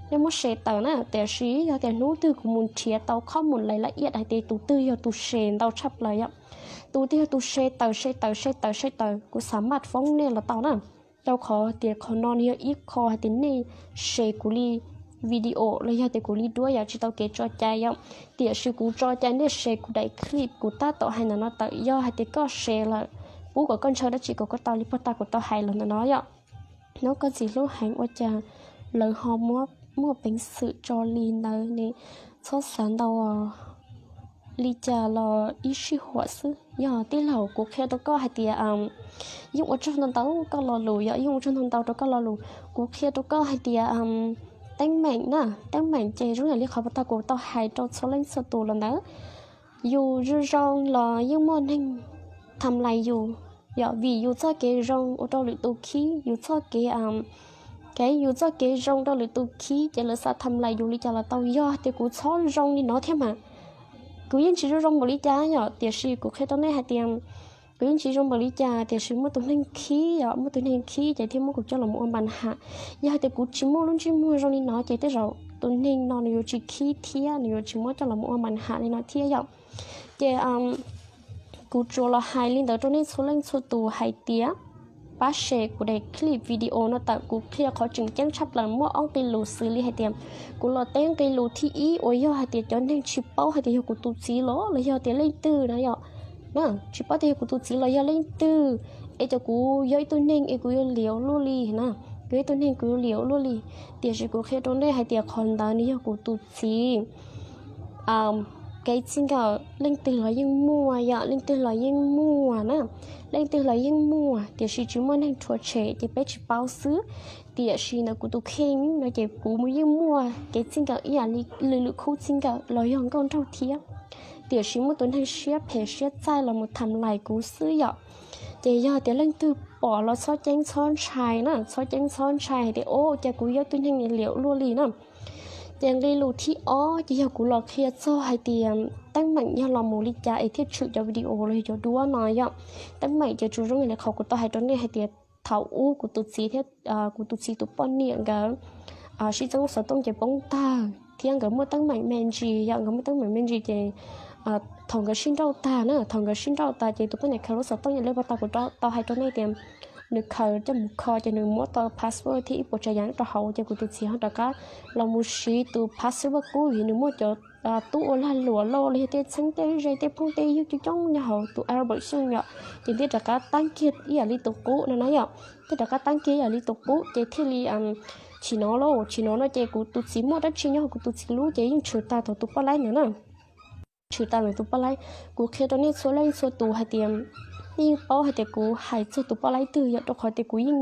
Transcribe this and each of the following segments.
nej muab share tawm na, tiam sis yog tias hnub twg kuv mus nrhiav tau khob mus lais la iaj hais tias tus twg yog tus share ntau tshaj plaws yom, tus twg yog tus share tawm share tawm share tawm share tawm, kuv xa maj foob nej los tau na. Rau qhov tias qhov no nws yog ib qho hais tias nej share kuv li video los yog tias kuv li duab yom, tsis tau kev tso cai yom, tiam sis kuv tso cai nej share kuv daim clip kuv tab tom hais ntawm no tawm. Yog hais tias koj share lawm, pub kom koj ntshaw dab tsi kom koj tau li pog tag kuv tau hais los ntawm no yom. Nov koj txiv hlub heev ua cas lawv ho muab muaj peev xwm tso li ntawd ne? Txhob xav ntau li cas los ib sij huam xwb. Yog tij laug, kuv qhia rau koj hais tias yeej ua tsaug ntau ntau koj lo lus yom, yeej ua tsaug ntau ntau rau koj lo lus. Kuv qhia rau koj hais tias teeb meem na, teeb meem ces zoo ib yam li qhov puag ta kuv tau hais rau txhua leej txhua tus los ntawd, yus zoo zoo los yeej muaj neeg tham lais yus yom, vim yus txoj kev zoo ua rau lwm tus khib, yus txoj kev, kev yus txoj kev zoo rau lwm tus khib ces lawv xav tham lais yus li cas los tau. Yog tias kuv txhob zoo li no thiab mas kuv yeej tsis zoo zoo npaum li cas yom, tiam sis kuv qhia rau nej hais tias kuv yeej tsis zoo npaum li cas, tiam sis muaj tus neeg khib yom, muaj tus neeg khib ces thiaj muab kuv coj los mus ua npa ham. Yog hais tias kuv tsis muaj lub ntsej muag zoo li no ces tej zaum tus neeg no nws yuav tsis khib thiab nws yuav tsis muab coj los mus ua npa ham li no thiab yom. Ces kuv tsuas los hais li ntawd rau nej txhua leej txhua tus hais tias pab share kuv daim clip video no tawm. Kuv qhia qhov tseem ceeb tshaj plaws, muaj ob nqe lus xws li hais tias kuv los teb nqe lus thib ib uas yog hais tias cov neeg tsis paub hais tias yog kuv tus txiv los los yog tias leej twg na yom, tsis paub tias yog kuv tus txiv los yog leej twg, es cov kuv yog ib tug neeg es kuv yuav liam ua luaj li na, kuv yog ib tug neeg kuv yuav liam ua luaj li. Tiam sis kuv qhia rau nej hais tias qhov ntawd nws yog kuv tus txiv kev txij nkawm. Leej twg los yeej muaj yom, leej twg los yeej muaj na, leej twg los yeej muaj, tiam sis tsis muaj neeg rhuav tshem ces peb tsis paub xwb. Tiam sis ntawm kuv tus kheej no ces kuv yeej muaj kev txij nkawm ib yam li lwm lwm khub txij nkawm los yog nkauj nraug thiab, tiam sis muaj tus neeg siab phem siab txaij los mus tham lais kuv xwb yom. Ces yog tias leej twg pom los txhob ceeb txhob ntshai na, txhob ceeb txhob ntshai hais tias o cas kuv yog tus neeg liam ua luaj li na. Ces nqe lus thib ob ces yog kuv los qhia txog hais tias teeb meem yog los mus li cas es thiaj tshwm cov video los yog cov duab no yom. Teeb meem ces tsuas zoo li qhov kuv tau hais rau nej hais tias thaum ub kuv tus txiv thiab kuv tus txiv tus poj niam nkawd sib txeeb lub xov tooj ces poob tag thiab nkawd muaj teeb meem me ntsis yom, nkawd muaj teeb meem me ntsis ces thaum nkawd sib nrauj tag na, thaum nkawd sib nrauj tag ces tus poj niam khaws lub xov tooj yam li puag ta kuv tau hais rau nej tias nws khaws coj mus kho ces nws muab tau password thiab ib puas tsav yam rau hauv ces kuv tus txiv ho rov qab los mus siv tus password qub vim nws muaj cov tub ua lag luam lauj los yog tej txheeb tej ze tej phooj tej ywg coob coob nyob hauv tus album xyooj yom, ces thiaj rov qab tab kiag ib yam li tus qub no na yom, thiaj rov qab tab kiag ib yam li tus qub ces thiaj li tsis nov lauj, tsis nov no ces kuv tus txiv muaj dab tsi nyob hauv kuv tus txiv lub ces yeej tshwm tag thaum tus poj laib ntawd na. Tshwm tag lawm tus poj laib. Kuv qhia rau nej txhua leej txhua tus hais tias nej yeej paub hais tias kuv hais txog tus poj laib twg yom, rau qhov tias kuv yeej,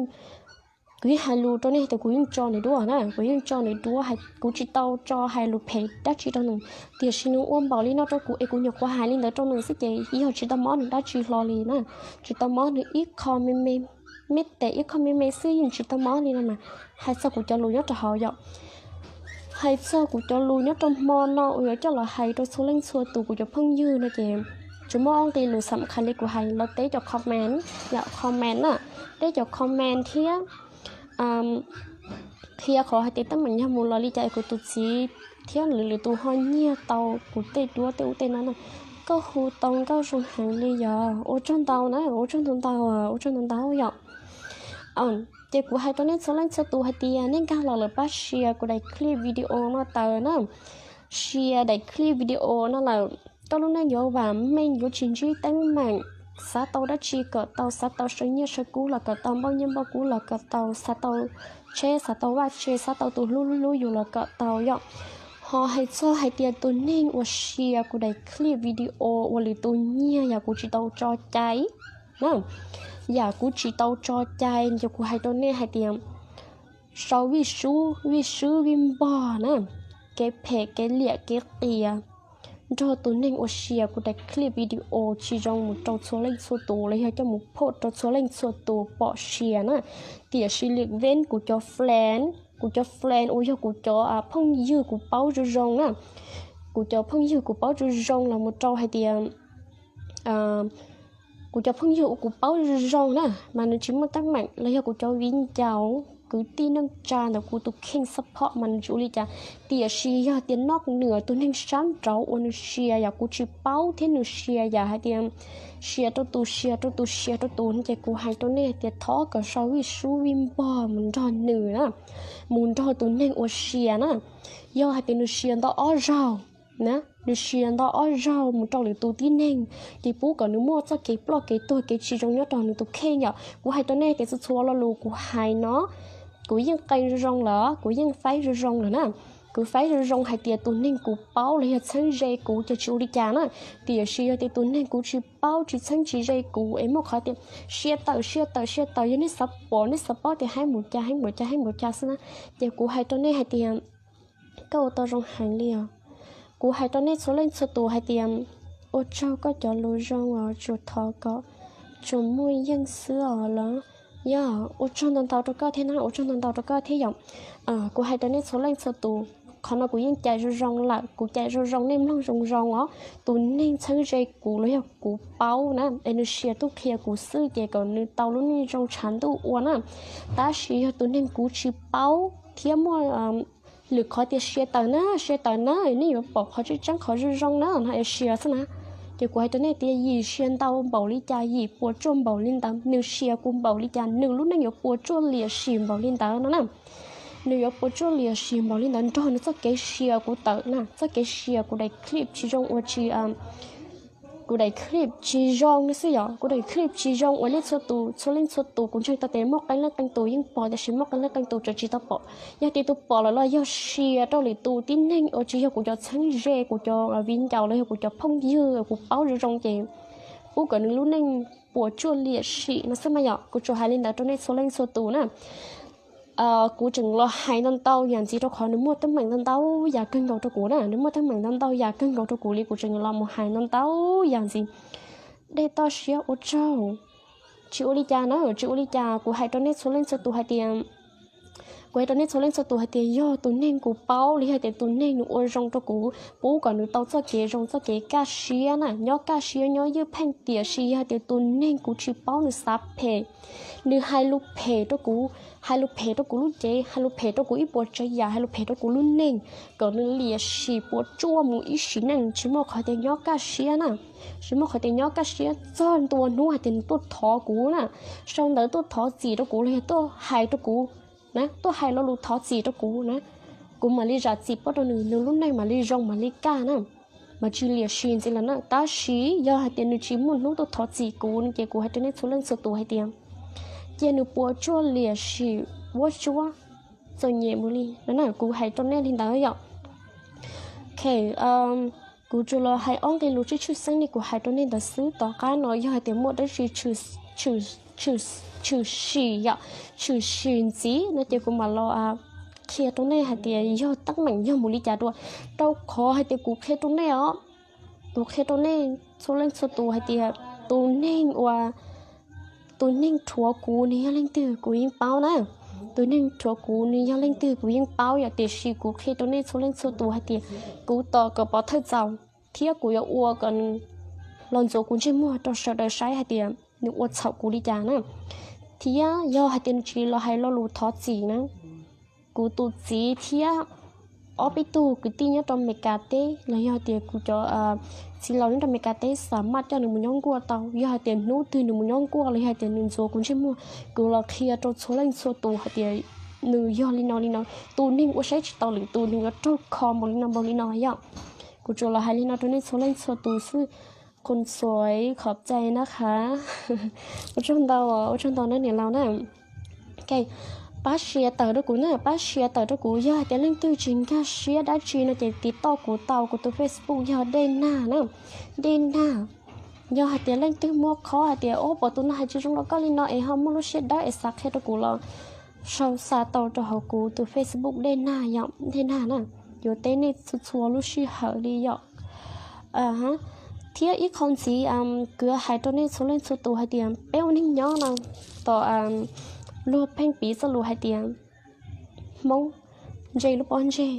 kuv yeej hais lus rau nej hais tias kuv yeej tso nws duab na, kuv yeej tso nws duab, kuv tsis tau tso hais lus phem dab tsi rau nws, tiam sis nws ua npaum li no rau kuv es kuv nyuam qhuav hais li ntawd rau nws xwb ces yog tsis tau mob nws dab tsi hlo li na, tsis tau mob nws ib qho me me, me tes ib qho me me xwb yeej tsis tau mob li no mas. Hais txog kuv cov lus nyob rau hauv yom, hais txog kuv cov lus nyob rau hmo no uas yuav coj los hais rau txhua leej txhua tus kuv cov phooj ywg no ces tsuas muaj ob nqe lus xam khas li kuv hais los teb cov comment, yom comment na, teb cov comment thiab qhia qhov hais tias teeb meem yog mus los li cas es kuv tus txiv thiab lwm lwm tus ho nyiag tau kuv tej duab tej ub tej no na. Koj hu tau nkauj zoo heev li yog ua tsaug ntau na, ua tsaug ntau ntau, ua tsaug ntau ntau yom. Ces kuv hais rau nej txhua leej txhua tus hais tias nej nkag los lawm pab share kuv daim clip video no tawm na, share daim clip video no lawm koj lub neej yuav vam meej, yuav tsis ntsib teeb meem, xav tau dab tsi kom tau, xav tau saw nyiaj saw kub los kom tau, npauj nyiaj npauj kub los kom tau, xav tau tsheb, xav tau vaj tse, xav tau tus hlub hlub yus los kom tau yom. Ho hais txog hais tias tus neeg uas share kuv daim clip video uas lwm tus nyiag yam kuv tsis tau tso cai na, yam kuv tsis tau tso cai ces kuv hais rau nej hais tias sau vij sub vij swb vij npog na, kev phem kev liam kev qias nrog tus neeg uas share kuv daim clip video tsis zoo mus rau txhua leej txhua tus los yog coj mus post rau txhua leej txhua tus pom share na. Tiam sis lwm veeb kuv cov friend, kuv cov friend uas yog kuv cov phooj ywg kuv paub zoo zoo na, kuv cov phooj ywg kuv paub zoo zoo los mus rau hais tias kuv cov phooj ywg uas kuv paub zoo zoo na mas nws tsis muaj teeb meem los yog kuv cov viv ncaus, kwv tij neej tsa ntawm kuv tus kheej support mas nws tsis ua li cas. Tiam sis yog tias noj nws tus neeg sab nraud uas nws sia yam kuv tsis paub thiab nws sia yam hais tias sia rau tus sia rau tus sia rau tus no ces kuv hais rau nej hais tias thov kom sau vij sub vij npog mus nrog nws na, mus nrog tus neeg uas sia na. Yog hais tias nws sia ntau ob zaug na, nws sia ntau ob zaug mus rau lwm tus tib neeg, ces pub kom nws muaj txoj kev ploj kev tuag kev tsis zoo nyob rau nws tus kheej yom. Kuv hais rau nej tias txhua txhua lo lus kuv hais no, kuv yeej qee zoo zoo lawm, kuv yeej faib zoo zoo lawm na. Kuv faib zoo zoo hais tias tus neeg kuv paub los yog txheeb ze kuv ces tsis ua li cas na. Tiam sis yog tias tus neeg kuv tsis paub tsis txheeb tsis ze kuv es muaj qhov tias sia tawm sia tawm sia tawm, yog nej xav pom nej xav paub tias heev npaum cas heev npaum cas heev npaum cas xwb na, ces kuv hais rau nej hais tias koj ua tau zoo heev li os. Kuv hais rau nej txhua leej txhua tus hais tias ua tsaug koj cov lus zoo os, tsuas thov kom tsuas muaj yeej xwb os lawm. Yog ua tsaug ntau ntau rau koj thiab na, ua tsaug ntau ntau rau koj thiab yom. Kuv hais rau nej txhua leej txhua tus, qhov no kuv yeej cais zoo zoo lawm, kuv cais zoo zoo nej mloog zoo zoo os. Tus neeg txheeb ze kuv los yog kuv paub na es nws sia tuaj qhia kuv xwb ces kom nws tau lub neej zoo tshav ntuj ua na. Tab sis yog tus neeg kuv tsis paub thiab muaj lwm qhov tias sia tawm na sia tawm na, nej yuav pom qhov tseeb tseeb qhov zoo zoo na no es sia xwb na. Ces kuv hais rau nej tias yim sia ntau npaum li cas yim puas tsuaj npaum li ntawd, nws sia kuv npaum li cas nws lub neej yuav puas tsuaj liam sim npaum li ntawd no na. Nws yuav puas tsuaj liam sim npaum li ntawd nrog nws txoj kev sia kuv tawm na, txoj kev sia kuv daim clip tsis zoo ua tsis kuv daim clip tsis zoo no xwb yom, kuv daim clip tsis zoo uas nej txhua tus txhua leej txhua tus kuv ntseeg tau tias muaj qee leej qee tus yeej pom tiam sis muaj qee leej qee tus tseem tsis tau pom. Yog tias tus pom lawm los yog sia rau lwm tus tib neeg uas tsis yog kuv cov txheeb ze, kuv cov viv ncaus los yog kuv cov phooj ywg kuv paub zoo zoo ces pub kom nws lub neej puas tsuaj liam sim no xwb mas yom. Kuv tsuas hais li ntawd rau nej txhua leej txhua tus na. Kuv tseem los hais ntau ntau yam ntxiv rau qhov nws muaj teeb meem ntau ntau yam kawg nkaus rau kuv na, nws muaj teeb meem ntau ntau yam kawg nkaus rau kuv li, kuv tseem los mus hais ntau ntau yam ntxiv. Dej toj siab ua tsaug. Tsis ua li cas na, tsis ua li cas, kuv hais rau nej txhua leej txhua tus hais tias kuv hais rau nej txhua leej txhua tus hais tias yog tus neeg kuv paub los yog tias tus neeg nws ua zoo rau kuv, pub kom nws tau txoj kev zoo txoj kev kaj siab na, nyob kaj siab nyob ywj pheej. Tiam sis yog tias tus neeg kuv tsis paub nws xav phem, nws hais lus phem rau kuv, hais lus phem rau kuv lub cev, hais lus phem rau kuv ib puas tsav yam, hais lus phem rau kuv lub neej, kom nws liam sim puas tsuaj mus ib sim neej, tsis muaj qhov tias nyob kaj siab na. Tsis muaj qhov tias nyob kaj siab txog ntua hnub hais tias nws tuaj thov kuv na, sau ntawv tuaj thov txim rau kuv los yog tuaj hais rau kuv na, tuaj hais lo lus thov txim rau kuv na, kuv mam li zam txim pub rau nws, nws lub neej mam li zoo mam li kaj na, mas tsis liam sim ntxiv lawm na. Tab sis yog hais tias nws tsis muaj hnub tuaj thov txim kuv no ces kuv hais rau nej txhua leej txhua tus hais tias cia nws puas tsuaj liam sim vuab tsuab txom nyem mus li no na, kuv hais rau nej li ntawd yom. Ok, kuv tsuas los hais ob nqe lus tshwj tshwj xeeb li kuv hais rau nej ntawd xwb. Tom qab no yog hais tias muaj dab tsi tshwm sim yom, tshwm sim ntxiv no ces kuv mam los qhia rau nej hais tias yog teeb meem yog mus li cas dua, rau qhov hais tias kuv qhia rau nej os, kuv qhia rau nej txhua leej txhua tus hais tias tus neeg uas tus neeg rhuav kuv nws yog leej twg kuv yeej paub na. Tus neeg rhuav kuv nws yog leej twg kuv yeej paub yom, tiam sis kuv qhia rau nej txhua leej txhua tus hais tias kuv tos kom pov thawj txaus thiab kuv yuav ua kom nws los ntxuav kuv ntsej muag rau sawv daws saib hais tias nws ua txhaum kuv li cas na. Thiab yog hais tias nws tsis los hais lo lus thov txim na, kuv tus txiv thiab ob peb tug kwv tij nyob rau Meskas teb los yog tias kuv cov txiv laus nyob rau Meskas teb xam maj coj nws mus nyob nkuaj tau. Yog hais tias hnub twg nws mus nyob nkuaj los yog hais tias nws ntxuav kuv ntsej muag, kuv los qhia rau txhua leej txhua tus hais tias nws yog li no li no, tus neeg ua saib tsis taus lwm tus nws yuav raug kho npaum li no npaum li no yom. Kuv tsuas los hais li no rau nej txhua leej txhua tus xwb. Qhov txuas qhov cai na qha. Ua tsaug ntau, ua tsaug ntau na niam laus na. Ok, pab share tawm rau kuv na, pab share tawm rau kuv. Yog hais tias leej twg tsis nkag siab dab tsi no ces tiv toj kuv tau, kuv tus Facebook yog Dej Nag na, Dej Nag. Yog hais tias leej twg muaj qhov hais tias ua pom tus no hais tsis zoo rau koj li no es ho muaj lub siab dawb es xav qhia rau kuv los sau xa tau rau hauv kuv tus Facebook Dej Nag yom, Dej Nag na. Yuav teb nej txhua txhua lub sij hawm li yom. Thiab ib qho ntxiv kuv hais rau nej txhua leej txhua tus hais tias peb ua neeg nyob no, tom luag pheej piv txoj lus hais tias Hmoob ntse lub pob ntseg,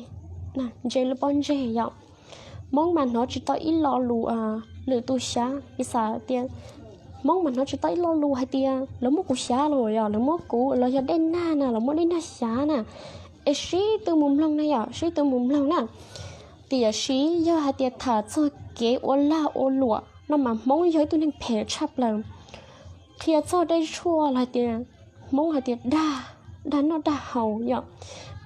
ntse lub pob ntseg yom. Hmoob mas hnov tsis tau ib lo lus lwm tus xyav, piv xam tias Hmoob mas hnov tsis tau ib lo lus hais tias lawv muab kuv xyav los yog lawv muab kuv los yog dej nag na, lawv muab dej nag xyav na. Es sib tw mus mloog na yom, sib tw mus mloog na. Tiam sis yog hais tias tham txog kev ua lag ua luam no mas Hmoob yog ib tug neeg phem tshaj plaws. Qhia txog dej tshuaj los hais tias, Hmoob hais tias dag, dag noj dag haus yom.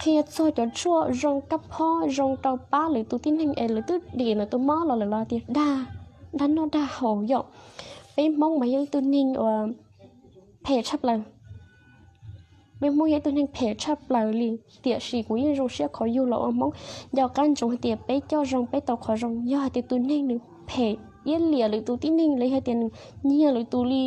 Qhia txog cov tshuaj zoo kab phob zoo rau pab lwm tus tib neeg es lawv twb dim ntawm tus mob los lawm los tias dag, dag noj dag haus yom. Peb Hmoob mas yog ib tug neeg uas phem tshaj plaws. Peb Hmoob yog ib tug neeg phem tshaj plaws li, tiam sis kuv yeej zoo siab qhov yug los ua Hmoob. Nco qab ntsoov hais tias peb coj zoo peb tau qhov zoo, yog hais tias tus neeg nws phem iab liam lwm tus tib neeg los yog tias nws nyiag lwm tus li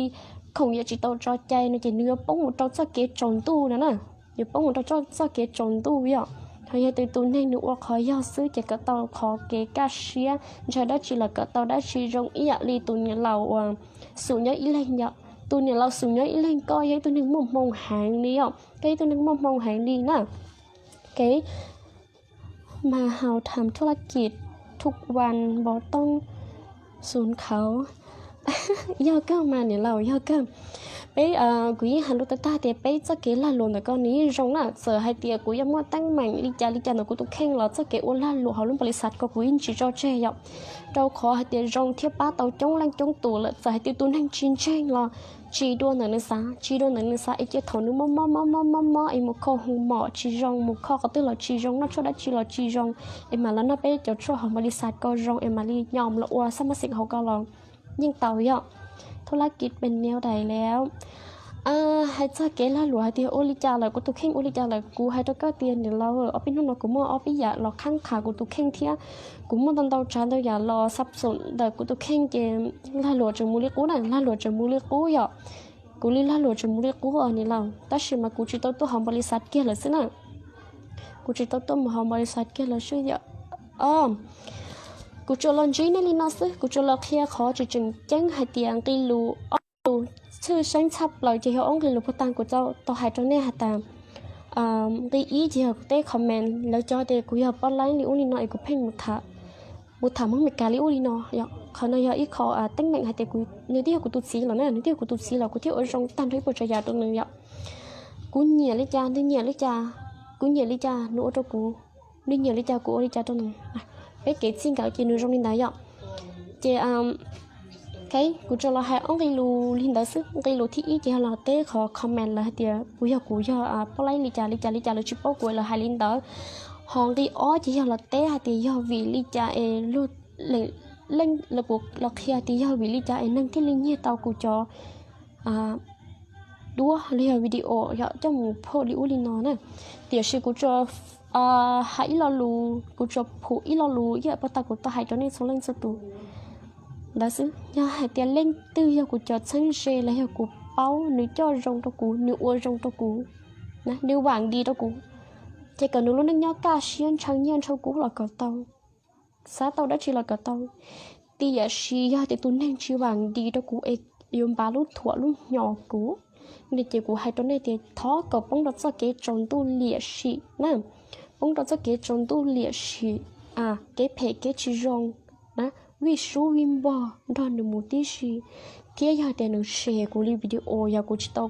khoom yuav tsis tau tso cai no ces nws yuav poob mus rau txoj kev tsaus ntuj no na. Yuav poob mus rau txoj kev tsaus ntuj yom. Ho yog tias tus neeg nws ua qhov yog xwb ces kawm tau qhov kev kaj siab, ntshai dab tsi los kawm tau dab tsi zoo ib yam li tus niam laus uas xum nyob ib leeg yom. Tus niam laus xum nyob ib leeg, koj yog ib tug neeg muaj hmoo heev li yom, koj ib tug neeg muaj hmoo heev li na. มาเฮาทำธุรกิจ ทุกวัน บ่ต้องสูญเขา Yog kawg mas niam laus, yog kawg. Peb, kuv yeej hais lus tag tag tias peb txoj kev lag luam ntawm ko nws yeej zoo na. Txawm hais tias kuv yuav muaj teeb meem li cas li cas ntawm kuv tus kheej los txoj kev ua lag luam hauv lub npaus lis xav ko kuv yeej tsis tso tseg yom. Rau qhov hais tias zoo thiab pab tau coob leej coob tus lawm. Txawm hais tias tus neeg tsis ntseeg los tsis dua ntawm nws xav, tsis dua ntawm nws xav es cia thaum nws mob mob mob mob mob mob es mus kho hu mom tsis zoo, mus kho qhov twg los tsis zoo, noj tshuaj dab tsi los tsis zoo, es mam los noj peb cov tshuaj hauv npaus lis xav ko zoo es mam li nyom los ua xab mab xeem hauv ko los yeej tau yom. Thuj lab kis pes niau dais lawm. Hais txog kev lag luam hais tias ua li cas lawm, kuv tus kheej ua li cas lawm, kuv hais rau koj tias niam laus, ob peb hnub no kuv muaj ob peb yam los qhab qha kuv tus kheej thiab. Kuv muaj ntau ntau tsav ntau yam los xab xum ntawm kuv tus kheej ces lag luam tseem mus li qub na, lag luam tseem mus li qub yom. Kuv li lag luam tseem mus li qub os niam laus, tab sis mas kuv tsis tau tuaj hauv npaus lis xav kiag lawm xwb na. Kuv tsis tau tuaj mus hauv npaus lis xav kiag lawm xwb yom. O, kuv tsuas los ntsib nej li no xwb, kuv tsuas los qhia qhov tseem tseem ceeb hais tias nqi lus ob lus tshwj xeeb tshaj plaws ces yog ob nqi lus puag ta kuv tau hais rau nej hais tias nqi ib ces yog kuv teb comment lawv cov tias kuv yog poj laib li ub li no es kuv pheej mus tham Hmoob Meskas li ub li no. Qhov no yog ib qho teeb meem hais tias nws twb yog kuv tus txiv los na, nws twb yog kuv tus txiv los kuv thiaj ua zoo tag nrho ib puas tsav yam rau nws yom. Kuv nyiam li cas nws nyiam li cas, kuv nyiam li cas nws ua rau kuv, nws nyiam li cas kuv ua li cas rau nws. Peb kev txij nkawm ces nws zoo li ntawd yom. Ces kuv tsuas los hais ob nqi lus li ntawd xwb. Nqi lus thib ib ces yog los teb qhov comment lawv hais tias kuv yog, kuv yog poj laib li cas li cas li cas lawv tsis paub kuv lawv hais li ntawd. Ho nqi ob ces yog los teb hais tias yog vim li cas es luag, leej, kuv los qhia tias yog vim li cas es neeg thiaj li nyiag tau kuv cov duab los yog video yom coj mus phoj li ub li no na. Tiam sis kuv tsuas hais ib lo lus, kuv tsuas phum ib lo lus ib yam puag ta kuv tau hais rau nej txhua leej txhua tus ntawd xwb. Yog hais tias leej twg yog kuv cov txheeb ze los yog kuv paub nws coj zoo rau kuv, nws ua zoo rau kuv, nws vam ntis rau kuv, ces kom nws lub neej nyob kaj siab ntshaw nyiaj ntshaw kub los kom tau, xav tau dab tsi los kom tau. Tiam sis yog tias tus neeg tsis vam ntis rau kuv es yuav npav lub thuam lub hnyos kuv, no ces kuv hais rau nej tias thov kom poob rau txoj kev tsaus ntuj liam sim na, poob rau txoj kev tsaus ntuj liam sim, kev phem kev tsis zoo na, vij sub vij npog nrog nws mus tib si. Thiab yog tias nws share kuv li video yog kuv tsis tau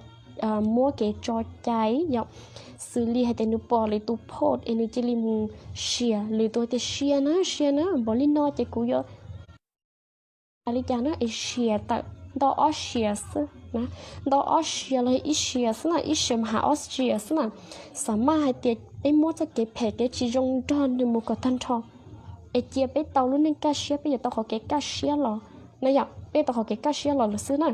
muab kev tso cai yom, xws li hais tias nws pom lwm tus post es nws cia li mus share, lwm tus tias share na share na npaum li no ces kuv yuav li cas na es share tawm nto ob share xwb na, nto ob share los ib share xwb na, ib share mas hais ob share xwb na. Xam maj hais tias peb muab txoj kev phem kev tsis zoo nrog nws mus kom tag nrho, es cia peb tau lub neej kaj siab, peb yuav tau qhov kev kaj siab los na yom, peb tau qhov kev kaj siab los lawm xwb na.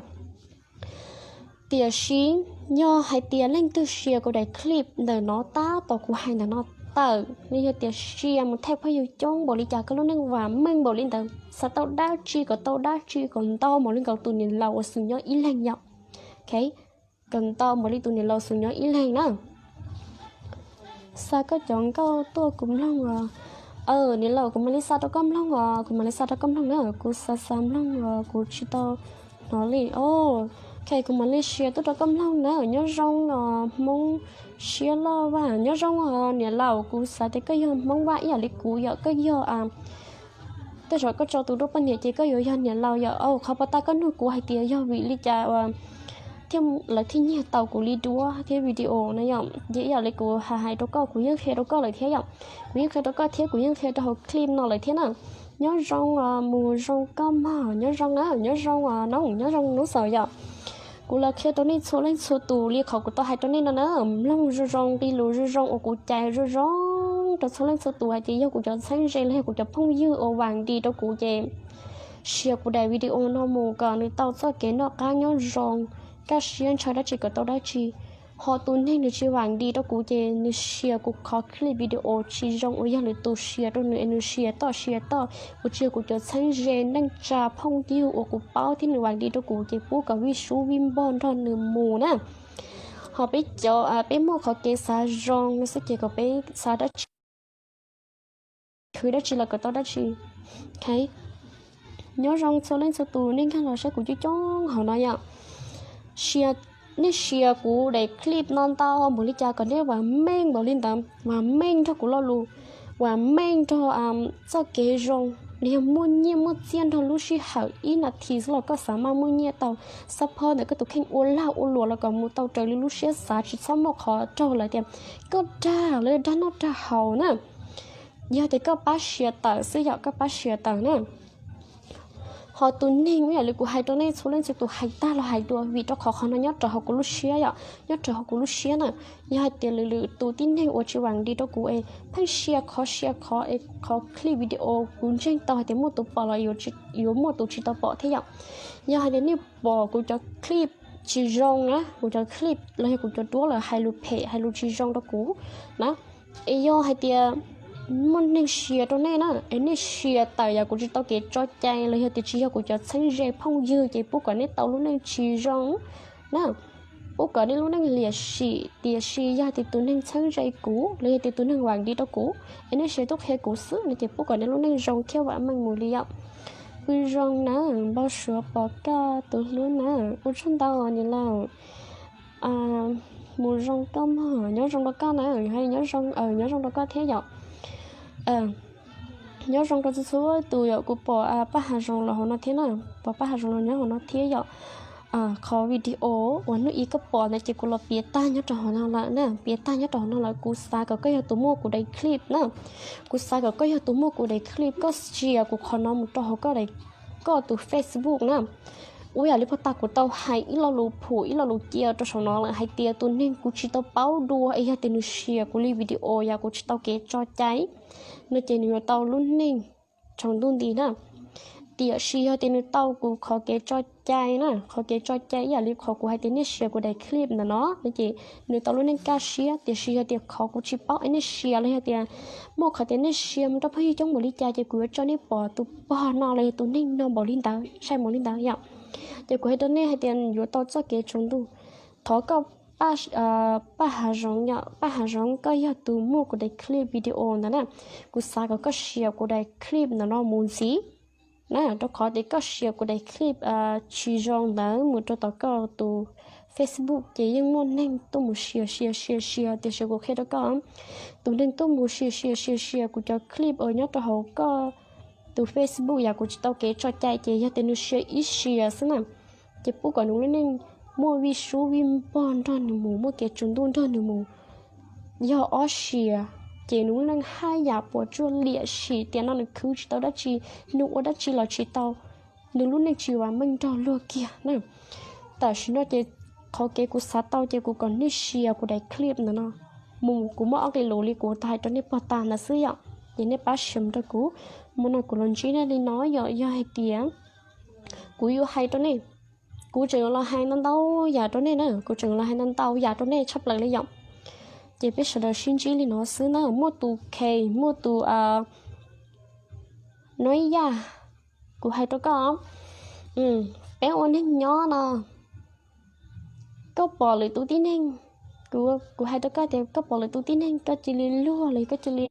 Tiam sis yog hais tias leej twg share kuv daim clip ntawm no tab tom kuv hais ntawm no tawm, nws yog tias share mus thaj phooj ywg coob npaum li cas, koj lub neej vam meej npaum li ntawd, xav tau dab tsi kom tau dab tsi kom ntau npaum li nkaus tus niam laus uas xum nyob ib leeg yom. Kom ntau npaum li tus niam laus xum nyob ib leeg na. Xa koj cov nkauj tuaj kuv mloog os. Niam laus, kuv mam li xa rau koj mloog os, kuv mam li xa rau koj mloog na, kuv xav xav mloog os, kuv tsis tau hnov li. Ok, kuv mam li share tuaj rau koj mloog na. Nyob zoo os Hmoob Siab Loj Vaj, nyob zoo os niam laus, kuv xav tias koj yog Hmoob Vaj ib yam li kuv yom, koj yog tej zaum koj tso tus duab poj niam ces koj yuav yog niam laus yom. Qhov pov tag koj nug kuv hais tias yog vim li cas thiaj, lawv thiaj nyiag tau kuv li duab thiab video na yom. Ces ib yam li kuv hais hais rau koj, kuv yeej qhia rau koj lawm thiab yom. Kuv yeej qhia rau koj thiab kuv yeej qhia rau hauv clip no lawm thiab na. Nyob zoo, mus zoo koj mog, nyob zoo na, nyob zoo, nyob zoo nub xaus yom. Kuv los qhia rau nej txhua leej txhua tus li qhov kuv tau hais rau nej no na, mloog zoo zoo, nqe lus zoo zoo, ua kuv cais zoo zoo rau txhua leej txhua tus hais tias yog kuv cov txheeb ze los yog kuv cov phooj ywg uas vam nti rau kuv ces sia kuv daim video no mus kom nws tau txoj kev noj qab nyob zoo, kaj siab ntshaw dab tsi kom tau dab tsi. Ho tus neeg nws tsis vam nti rau kuv ces nws sia kuv qhov clip video tsis zoo uas yog lwm tus sia rau nws es nws sia toj sia toj uas tsis yog kuv cov txheeb ze neej tsa phooj ywg uas kuv paub thiab nws vam nti rau kuv ces pub kom vij sub vij npog nrog nws mus na. Ho peb cov, peb muaj qhov kev xav zoo no xwb ces kom peb xav dab tsi, khwv dab tsi los kom tau dab tsi. Nyob zoo txhua leej txhua tus nej nkag los saib kuv coob coob hauv no yom. Nej sia kuv daim clip no ntau npaum li cas kom nej vam meej npaum li ntawd, vam meej nrog kuv lo lus, vam meej nrog txoj kev zoo, los yog muaj nyiaj muaj txiaj nrog lub sij hawm ib nas this xwb los koj xav maj muaj nyiaj tau support ntawm koj tus kheej ua lag ua luam los kom mus tau raws li lub siab xav, tsis txhob muaj qhov raug lawv tias koj dag los dag noj dag haus na. Yog tias koj pab sia tawm xwb yom, koj pab sia tawm na. Ho tus neeg ib yam li kuv hais rau nej txhua leej txhua tus hais tag los hais dua vim rau qhov qhov no nyob rau hauv kuv lub siab yom, nyob rau hauv kuv lub siab na. Yog hais tias lwm lwm tus tib neeg uas tsis vam nti rau kuv es pheej sia qhov sia qhov es qhov clip video kuv ntseeg tau hais tias muaj tus pom los yuav muaj tus tsis tau pom thiab yom. Yog hais tias nej pom kuv cov clip tsis zoo na, kuv cov clip los yog kuv cov duab lawm hais lus phem hais lus tsis zoo rau kuv na, es yog hais tias muaj neeg sia rau nej na es nej sia tawm yam kuv tsis tau kev tso cai los yog tias tsis yog kuv cov txheeb ze phooj ywg ces pub kom nej tau lub neej tsis zoo na, pub kom nej lub neej liam sim. Tiam sis yog tias tus neeg txheeb ze kuv los yog tias tus neeg vam nti rau kuv es nej sia tuaj qhia kuv xwb no ces pub kom nej lub neej zoo thiab vam meej mus li yom. Pw zoo na, npau suav pom koj tus hlub na, ua tsaug ntau niam laus. Mus zoo koj mog, nyob zoo rau koj na, nyob zoo, nyob zoo rau koj thiab yom. Nyob zoo rau txhua txhua tus yom, kuv pom Paj Hav Zoov los hauv no thiab na, pom Paj Hav Zoov los nyob hauv no thiab yom. Qhov video uas hnub ib koj pom ntawd ces kuv los piav tag nyob rau hauv no lawm na, piav tag nyob rau hauv no lawm, kuv xav kom koj yog tus muaj kuv daim clip na. Kuv xav kom koj yog tus muaj kuv daim clip, koj share kuv qhov no mus rau hauv koj, koj tus Facebook na. Ua yam li puag ta kuv tau hais ib lo lus phum ib lo lus cia rau saum no lawm hais tias tus neeg kuv tsis tau paub dua es yog tias nws share kuv li video yam kuv tsis tau kev tso cai no ces nws yuav tau lub neej tsaus ntuj nti na. Tiam sis yog tias nws tau kuv qhov kev tso cai na, qhov kev tso cai ib yam li qhov kuv hais tias nej share kuv daim clip ntawm no no ces nws tau lub neej kaj siab. Tiam sis yog tias qhov kuv tsis paub es nej share los yog tias muaj qhov tias nej share mus rau phooj ywg coob npaum li cas ces kuv yuav tso nej pom tus pog no los yog tus neeg no npaum li ntawd, sai npaum li ntawd yom. Ces kuv hais rau nej hais tias yuav tau txoj kev tsaus ntuj. Thov koj, Paj Hav Zoov yom, Paj Hav Zoov, koj yog tus muaj kuv daim clip video ntawd na, kuv xav kom koj share kuv daim clip ntawm no mus ntxiv na, rau qhov tias koj share kuv daim clip tsis zoo ntawd mus rau tom koj tus Facebook ces yeej muaj neeg tuaj mus share share share share. Tiam sis kuv qhia rau koj, tus neeg tuaj mus share share share share kuv cov clip uas nyob rau hauv koj tus Facebook yam kuv tsis tau kev tso cai ces yog tias nws share ib share xwb na ces pub kom nws lub neej muaj vij sub vij npog nrog nws mus, muaj kev tsaus ntuj nrog nws mus. Yog ob share ces nws lub neej haj yam puas tsuaj liam sim tias no nws khwv tsis tau dab tsi, nws ua dab tsi los tsis tau, nws lub neej tsis vam meej nrog luag kiag na. Tam sim no ces qhov kev kuv xav tau ces kuv kom nej share kuv daim clip ntawm no mus. Kuv muaj ob nqe lus li kuv tau hais rau nej puag ta ntawd xwb yom, ces nej pab share mus rau kuv. Hmo no kuv los ntsib nej li no yom, yog hais tias kuv yuav hais rau nej, kuv tseem yuav los hais ntau ntau yam rau nej na, kuv tseem yuav los hais ntau ntau yam rau nej tshaj plaws li yom. Ces peb sawv daws sib ntsib li no xwb na, muaj tus khe, muaj tus no ib yam. Kuv hais rau koj, peb ua neeg nyob no, koj pom lwm tus tib neeg, kuv hais rau koj tias koj pom lwm tus tib neeg koj cia li luag los koj cia li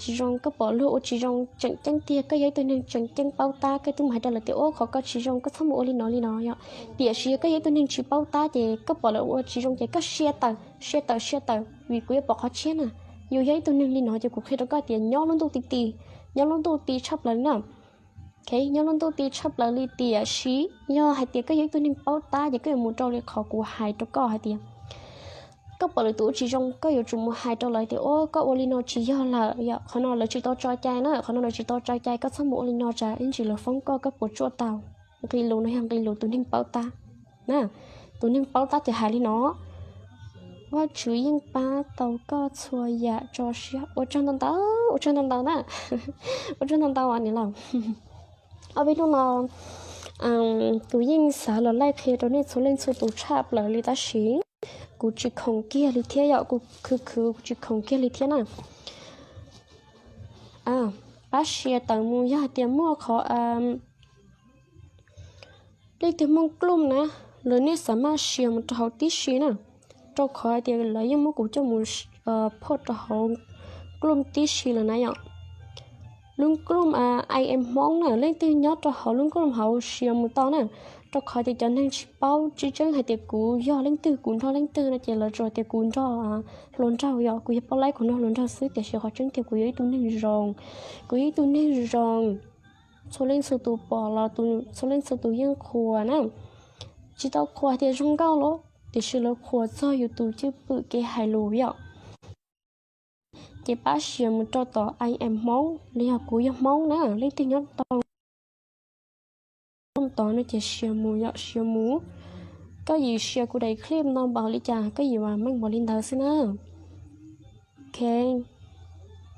tsis zoo, koj pom luag ua tsis zoo tseem ceeb tiag, koj yog ib tug neeg tseem ceeb paub tab, koj twb mus hais rau lawv tias ua qhov koj tsis zoo, koj txhob mus ua li no li no yom. Tiam sis yog koj yog ib tug neeg tsis paub tab ces koj pom lawv ua tsis zoo ces koj share tawm, share tawm, share tawm, vim kuv yuav pom qhov tshiab na. yus yog ib tug neeg li no ces kuv qhia rau koj tias nyob lub ntuj ti ti, nyob lub ntuj ti tshaj plaws li na. Ok, nyob lub ntuj ti tshaj plaws li tiam sis yog hais tias koj yog ib tug neeg paub tab ces koj yuav mus rau li qhov kuv hais rau koj hais tias koj pom lwm tus ua tsis zoo, koj yuav tsum mus hais rau lawv tias ua koj ua li no tsis yog lawm yom, qhov no lawv tsis tau tso cai na, qhov no lawv tsis tau tso cai, koj txhob mus ua li no tsam ib ntsis lawv foob koj, koj puas tsuaj tau. Nqi lus no yog nqi lus tus neeg paub tab na, tus neeg paub tab ces hais li no. Vajtswv yeej pab tau koj txhua yam tso siab. Ua tsaug ntau ntau, ua tsaug ntau ntau na, ua tsaug ntau ntau niam laus. Ob peb hnub no kuv yeej xav los laij qhia rau nej txhua leej txhua tus tshaj plaws li tab sis kuv tsis khoom kiag li thiab yom, kuv khwv khwv kuv tsis khoom kiag li thiab na. Pab share tawm mus yog hais tias muaj qhov leej twg muaj group na, lawv nej xav maj share mus rau hauv tib si na, rau qhov hais tias lawv yeej muab kuv coj mus phoj rau hauv group tib si lawm na yom. Lub group I am Hmoob na, leej twg nyob rau hauv lub group hauv share mus tau na, rau qhov tias cov neeg tsis paub tsis tseeb hais tias kuv yog leej twg, kuv nrog leej twg no ces lawv tsuas tias kuv nrog hluas nraug yom, kuv yog poj laib kuv nrog hluas nraug xwb tiam sis qhov tseeb tiag kuv yog ib tug neeg zoo, kuv yog ib tug neeg zoo. Txhua leej txhua tus pom los txhua leej txhua tus yeej qhuas na, tsis tau qhuas tias zoo nkauj los tiam sis lawv qhuas txog yus tus cwj pwm kev hais lus yom. Ces pab share mus rau tom I am Hmoob los yog kuv yog Hmoob na, leej twg nyob tau tod no ces share mus yom, share mus. Koj yim share kuv daim clip no npaum li cas koj yim vam meej npaum li ntawd xwb na. Ok,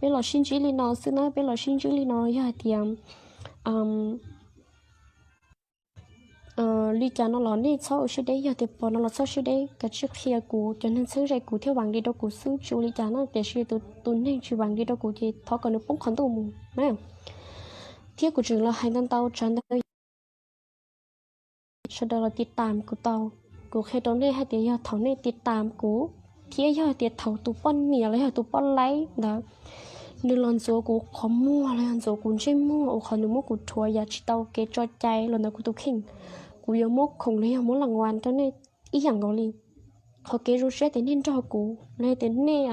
peb los sib ntsib li no xwb na, peb los sib ntsib li no yog hais tias li cas no los nej txhob ua siab deb, yog tias pom no los txhob siab deb, kav tsij qhia kuv, cov neeg txheeb ze kuv thiab vam li rau kuv xwb, tsis ua li cas na, tiam sis tus neeg tsis vam li rau kuv ces thov kom nws poob qhov ntuj mus na. Thiab kuv tseem los hais ntau ntau tsam ntawd sawv daws los tiv tam kuv tau. Kuv qhia rau nej hais tias yog thaum nej tiv tam kuv, thiab yog tias thaum tus poj niam los yog tus poj laib ntawd nws los ntxuav kuv qhov muag los yog ntxuav kuv ntsej muag ua qhov nws muab kuv rhuav yam tsis tau kev tso cai los ntawm kuv tus kheej, kuv yuav muab khoom los yog muab las vas rau nej ib yam nkaus li. Qhov kev zoo siab tias nej nrog kuv los yog tias nej,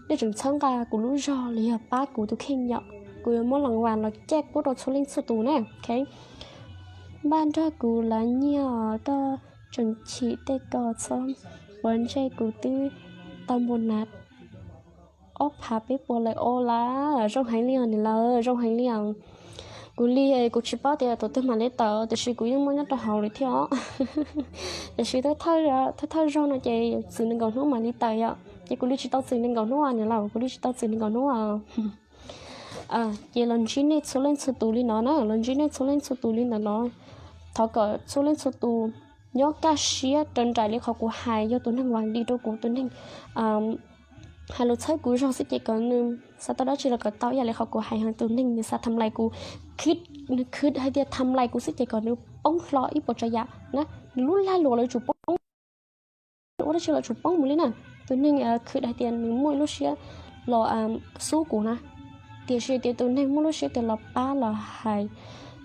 nej tseem txhawb nqa kuv lub zog los yog pab kuv tus kheej yom, kuv yuav muab las vas los caij pub rau txhua leej txhua tus na. Ok, npaj nrog kuv lawv nyiag, koj tseem chim tej ko txhob ua ntsej, kuv twb tau npua nas ob phav peb puas lawm. Ua lawm, zoo heev li os niam lawv, zoo heev li os. Kuv li kuv tsis paub tias tus twg mam li tawm tiam sis kuv yeej muaj nyob rau hauv lawm thiab os. Tiam sis thawj thawj zaug no ces txwm nees nkaum hnub mam li tawm yom, ces kuv li tsis tau txwm nees nkaum hnub niam laus, kuv li tsis tau txwm nees nkaum hnub. Ces los ntsib nej txhua leej txhua tus li no na, los ntsib nej txhua leej txhua tus li ntawm no. Thov kom txhua leej txhua tus nyob kaj siab raws nraim li qhov kuv hais, yog tus neeg vam li rau kuv, tus neeg hais lus txhawb kuv zog xwb ces kom nws xav tau dab tsi los kom tau ib yam li qhov kuv hais, yog tus neeg nws xav tham lais kuv, nws khwv hais tias tham lais kuv xwb ces kom nws poob hlo ib puas tsav yam na, nws lub lag luam los yuav tsum poob, nws ua dab tsi los tsum poob mus li na. Tus neeg khwv hais tias nws muaj ib lub siab los xub kuv na, tiam sis tias tus neeg muaj lub siab tias los pab los hais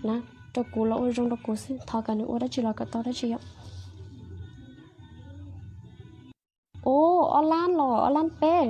na, rau kuv los ua zoo rau kuv xwb, thov kom nws ua dab tsi los kom tau dab tsi yom. Ua ob lab los ob lab peb.